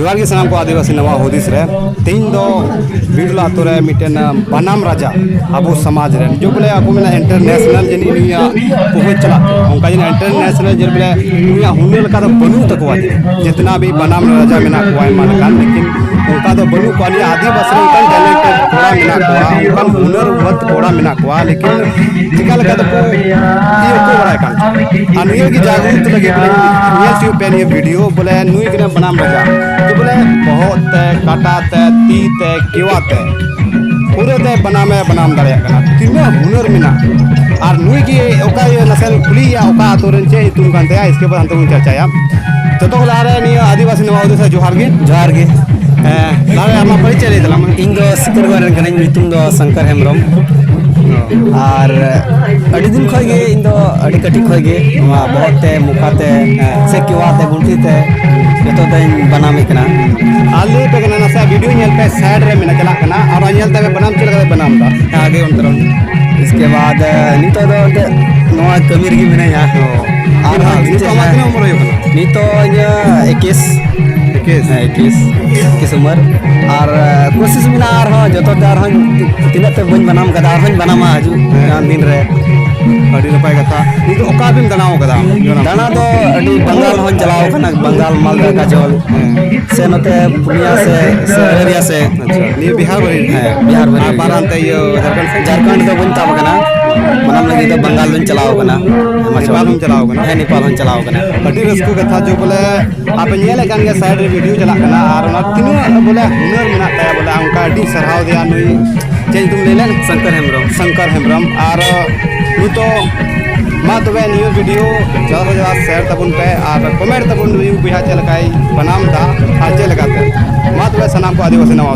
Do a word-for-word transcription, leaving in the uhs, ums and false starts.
ᱡᱚᱦᱟᱨ ᱜᱮ ᱥᱟᱱᱟᱢ ᱠᱚ ᱟᱹᱫᱤᱵᱟᱹᱥᱤ ᱱᱟᱣᱟ ᱦᱩᱫᱤᱥ ᱨᱮ᱾ ᱛᱮᱦᱮᱧ ᱫᱚ ᱵᱤᱨᱞᱟ ᱟᱛᱳ ᱨᱮ ᱢᱤᱫᱴᱮᱱ ᱵᱟᱱᱟᱢ ᱨᱟᱡᱟ, ᱟᱵᱚ ᱥᱚᱢᱟᱡᱽ ᱨᱮᱱ, ᱡᱮ ᱵᱚᱞᱮ ᱟᱵᱚ ᱢᱮᱱᱟ international ᱡᱟᱹᱱᱤᱡ ᱱᱩᱭᱟᱜ ᱯᱚᱦᱚᱸᱪ ᱪᱟᱞᱟᱜ ᱠᱟᱱᱟ, ᱚᱱᱠᱟ ᱡᱟᱹᱱᱤᱡ international ᱡᱮ ᱵᱚᱞᱮ ᱱᱩᱭᱟᱜ ᱦᱩᱱᱟᱹᱨ ᱞᱮᱠᱟ ᱫᱚ ᱵᱟᱹᱱᱩᱜ ᱛᱟᱠᱚᱣᱟ᱾ ᱡᱮ ᱡᱤᱛᱱᱟ ᱵᱤ ᱵᱟᱱᱟᱢ ᱨᱟᱡᱟ ᱢᱮᱱᱟᱜ ᱠᱚᱣᱟ ᱟᱭᱢᱟ ᱞᱮᱠᱟᱱ, ᱞᱮᱠᱤᱱ ᱚᱱᱠᱟ ᱫᱚ ᱵᱟᱹᱱᱩᱜ ᱠᱚᱣᱟ᱾ ᱱᱤᱭᱟᱹ ᱟᱹᱫᱤᱵᱟᱹᱥᱤ ᱨᱮ ᱚᱱᱠᱟᱱ talented ᱠᱚᱲᱟ ᱢᱮᱱᱟᱜ ᱠᱚᱣᱟ, ᱚᱱᱠᱟᱱ ᱦᱩᱱᱟᱹᱨ ᱢᱚᱸᱫ ᱠᱚᱲᱟ ᱢᱮᱱᱟᱜ ᱠᱚᱣᱟ, ᱞᱮᱠᱤᱱ ᱪᱤᱠᱟ ᱞᱮᱠᱟ ᱛᱮᱠᱚ ᱤᱭᱟᱹ ᱠᱚ ᱵᱟᱲᱟᱭ ᱠᱟᱱ᱾ ᱟᱨ ᱱᱤᱭᱟᱹ ᱜᱮ ᱡᱟᱜᱽᱨᱩᱛ ᱞᱟᱹᱜᱤᱫ ᱵᱚᱞᱮ ᱧᱮᱞ ᱦᱚᱪᱚᱭ ᱯᱮ ᱱᱤᱭᱟᱹ video, ᱵᱚᱞᱮ ᱱᱩᱭ ᱠᱟᱱᱟ ᱵᱟᱱᱟᱢ ᱨᱟᱡᱟ᱾ ᱛᱚ ᱵᱚᱞᱮ ᱵᱚᱦᱚᱜ ᱛᱮ, ᱠᱟᱴᱟ ᱛᱮ, ᱛᱤ ᱛᱮ, ᱠᱮᱣᱟ ᱛᱮ, ᱯᱩᱨᱟᱹ ᱛᱮ ᱵᱟᱱᱟᱢ ᱮ ᱵᱟᱱᱟᱢ ᱫᱟᱲᱮᱭᱟᱜ ᱠᱟᱱᱟ᱾ ᱛᱤᱱᱟᱹᱜ ᱦᱩᱱᱟᱹᱨ ᱢᱮᱱᱟᱜ᱾ ᱟᱨ ᱱᱩᱭ ᱜᱮ ᱚᱠᱟ ᱤᱭᱟᱹ ᱱᱟᱥᱮ ᱠᱩᱞᱤᱭᱮᱭᱟ, ᱚᱠᱟ ᱟᱛᱳ ᱨᱮᱱ, ᱪᱮᱫ ᱧᱩᱛᱩᱢ ᱠᱟᱱ ᱛᱟᱭᱟ, ᱤᱥᱠᱮ ᱵᱟᱫ ᱦᱟᱱᱛᱮ ᱵᱚᱱ ᱪᱟᱨᱪᱟᱭᱟ᱾ ᱡᱚᱛᱚ ᱠᱷᱚᱱ ᱞᱟᱦᱟ ᱨᱮ ᱱᱤᱭᱟᱹ ᱟᱹᱫᱤᱵᱟᱹᱥᱤ ᱱᱟᱣᱟ ᱦᱩᱫᱤᱥ ᱨᱮ ᱡᱚᱦᱟᱨ ᱜᱮ᱾ ᱡᱚᱦᱟᱨ ᱜᱮ᱾ ᱦᱮᱸ, ᱞᱟᱦᱟ ᱨᱮ ᱟᱢᱟᱜ ᱯᱚᱨᱤᱪᱚᱭ ᱞᱟᱹᱭ ᱛᱟᱞᱟᱝ ᱢᱮ᱾ ᱤᱧ ᱫᱚ ᱥᱤᱠᱟᱹᱨᱜᱚᱲ ᱨᱮᱱ ᱠᱟᱹᱱᱟᱹᱧ, ᱧᱩᱛᱩᱢ ᱫᱚ ᱥᱚᱝᱠᱚᱨ ᱦᱮᱢᱵᱨᱚᱢ᱾ ᱟᱨ ᱟᱹᱰᱤ ᱫᱤᱱ ᱠᱷᱚᱱ ᱜᱮ ᱤᱧ ᱫᱚ ᱟᱹᱰᱤ ᱠᱟᱹᱴᱤᱡ ᱠᱷᱚᱱ ᱜᱮ ᱱᱚᱣᱟ ᱵᱚᱦᱚᱜ ᱛᱮ, ᱢᱚᱠᱟ ᱛᱮ, ᱥᱮ ᱠᱮᱣᱟ ᱛᱮ, ᱜᱩᱱᱴᱷᱤ ᱛᱮ ᱡᱚᱛᱚ ᱛᱮᱧ ᱵᱟᱱᱟᱢᱮᱫ ᱠᱟᱱᱟ᱾ ᱟᱨ ᱞᱟᱹᱭ ᱯᱮ ᱠᱟᱱᱟ, ᱱᱟᱥᱮ video ᱧᱮᱞ ᱯᱮ, side ᱨᱮ ᱢᱮᱱᱟᱜ, ᱪᱟᱞᱟᱜ ᱠᱟᱱᱟ, ᱟᱨ ᱧᱮᱞ ᱛᱟᱵᱮ ᱵᱟᱱᱟᱢ ᱪᱮᱫ ᱞᱮᱠᱟ ᱛᱮ ᱵᱟᱱᱟᱢ ᱫᱟ᱾ ᱦᱮᱸ, ᱟᱜᱮ ᱚᱱᱛᱮ ᱨᱮ᱾ ᱤᱥᱠᱮ ᱵᱟᱫ, ᱱᱤᱛᱚᱜ ᱫᱚ ᱮᱱᱛᱮᱫ ᱱᱚᱣᱟ ᱠᱟᱹᱢᱤ ᱨᱮᱜᱮ ᱢᱤᱱᱟᱹᱧᱟ᱾ ᱚ᱾ ᱟᱨ ᱟᱨ ᱦᱟᱸᱜ ᱱᱤᱛᱚᱜ ᱟᱢᱟᱜ ᱛᱤᱱᱟᱹᱜ ᱩᱢᱮᱨ ᱦᱩᱭᱩᱜ ᱠᱟᱱᱟ? ᱱᱤᱛᱚᱜ ᱤᱧᱟᱹᱜ ᱮᱠᱤᱥ᱾ ᱮᱠᱤᱥ? ᱦᱮᱸ, ᱮᱠᱤᱥ, ᱮᱠᱤᱥ ᱩᱢᱮᱨ᱾ ᱟᱨ, ᱠᱳᱥᱤᱥ ᱢᱮᱱᱟᱜᱼᱟ ᱟᱨᱦᱚᱸ ᱡᱚᱛᱚ ᱛᱮ ᱟᱨᱦᱚᱸ ᱛᱤᱱᱟᱹᱜ ᱛᱮ ᱵᱟᱹᱧ ᱵᱟᱱᱟᱢ ᱠᱟᱫᱟ, ᱟᱨᱦᱚᱸᱧ ᱵᱟᱱᱟᱢᱟ ᱦᱤᱡᱩᱜ ᱦᱮᱸ᱾ ᱠᱟᱱ ᱫᱤᱱ ᱨᱮ᱾ ᱟᱹᱰᱤ ᱱᱟᱯᱟᱭ ᱠᱟᱛᱷᱟ᱾ ᱱᱤᱛᱚᱜ ᱚᱠᱟ ᱵᱤᱱ ᱫᱟᱬᱟ ᱟᱠᱟᱫᱟ? ᱫᱟᱬᱟ ᱫᱚ ᱟᱹᱰᱤ ᱵᱟᱝᱜᱟᱞ ᱦᱚᱸᱧ ᱪᱟᱞᱟᱣ ᱟᱠᱟᱱᱟ, ᱵᱟᱝᱜᱟᱞ, ᱢᱟᱞᱫᱟ, ᱜᱟᱡᱚᱞ᱾ ᱦᱮᱸ᱾ ᱥᱮ ᱱᱚᱛᱮ ᱯᱩᱨᱩᱞᱤᱭᱟ ᱥᱮ, ᱥᱮ ᱟᱨᱟᱨᱤᱭᱟ ᱥᱮ᱾ ᱟᱪᱪᱷᱟ, ᱱᱤᱭᱟᱹ ᱵᱤᱦᱟᱨ ᱵᱟᱹᱨᱤ? ᱦᱮᱸ, ᱵᱤᱦᱟᱨ ᱵᱟᱹᱨᱤ ᱟᱨ ᱨᱮᱜᱮ᱾ ᱵᱟᱨ ᱦᱟᱱᱛᱮ ᱤᱭᱟᱹ ᱡᱷᱟᱲᱠᱷᱚᱸᱰ ᱥᱮᱫ? ᱡᱷᱟᱲᱠᱷᱚᱸᱰ ᱫᱚ ᱵᱟᱹᱧ ᱛᱟᱵ ᱟᱠᱟᱱᱟ᱾ ᱵᱟᱱᱟᱢ ᱞᱟᱹᱜᱤᱫ ᱫᱚ ᱵᱟᱝᱜᱟᱞ ᱫᱚᱧ ᱪᱟᱞᱟᱣ ᱟᱠᱟᱱᱟ᱾ ᱦᱮᱢᱟᱪᱚᱞ᱾ ᱱᱮᱯᱟᱞ ᱦᱚᱸᱧ ᱪᱟᱞᱟᱣ ᱟᱠᱟᱱᱟ᱾ ᱦᱮᱸ, ᱱᱮᱯᱟᱞ ᱦᱚᱸᱧ ᱪᱟᱞᱟᱣ ᱟᱠᱟᱱᱟ᱾ ᱟᱹᱰᱤ ᱨᱟᱹᱥᱠᱟᱹ ᱠᱟᱛᱷᱟ ᱡᱮ ᱵᱚᱞᱮ ᱟᱯᱮ ᱧᱮᱞᱮᱫ ᱠᱟᱱ ᱜᱮᱭᱟ side ᱨᱮ video ᱪᱟᱞᱟᱜ ᱠᱟᱱᱟ, ᱟᱨ ᱚᱱᱟ ᱛᱤᱱᱟᱹᱜ ᱵᱚᱞᱮ ᱦᱩᱱᱟᱹᱨ ᱢᱮᱱᱟᱜ ᱛᱟᱭᱟ, ᱵᱚᱞᱮ ᱚᱱᱠᱟ ᱟᱹᱰᱤ ᱥᱟᱨᱦᱟᱣ ᱫᱮᱭᱟ ᱱᱩᱭ᱾ ᱪᱮᱫ ᱧᱩᱛᱩᱢ ᱞᱟᱹᱭ ᱞᱮᱫ? ᱥᱚᱝᱠᱚᱨ ᱦᱮᱢᱵᱨᱚᱢ᱾ ᱥᱚᱝᱠᱚᱨ ᱦᱮᱢᱵᱨᱚᱢ᱾ ᱟᱨ ᱱᱤᱛᱚᱜ ᱢᱟ ᱛᱚᱵᱮ ᱱᱤᱭᱟᱹ video ᱡᱟᱫᱟ ᱠᱷᱚᱱ ᱡᱟᱫᱟ share ᱛᱟᱵᱚᱱ ᱯᱮ ᱟᱨ comment ᱛᱟᱵᱚᱱ ᱱᱩᱭ ᱵᱚᱭᱦᱟ ᱪᱮᱫ ᱞᱮᱠᱟᱭ ᱵᱟᱱᱟᱢ ᱫᱟ ᱟᱨ ᱪᱮᱫ ᱞᱮᱠᱟᱛᱮ᱾ ᱢᱟ ᱛᱚᱵᱮ ᱥᱟᱱᱟᱢ ᱠᱚ ᱟᱹᱫᱤᱵᱟᱹᱥᱤ ᱱᱟᱣᱟ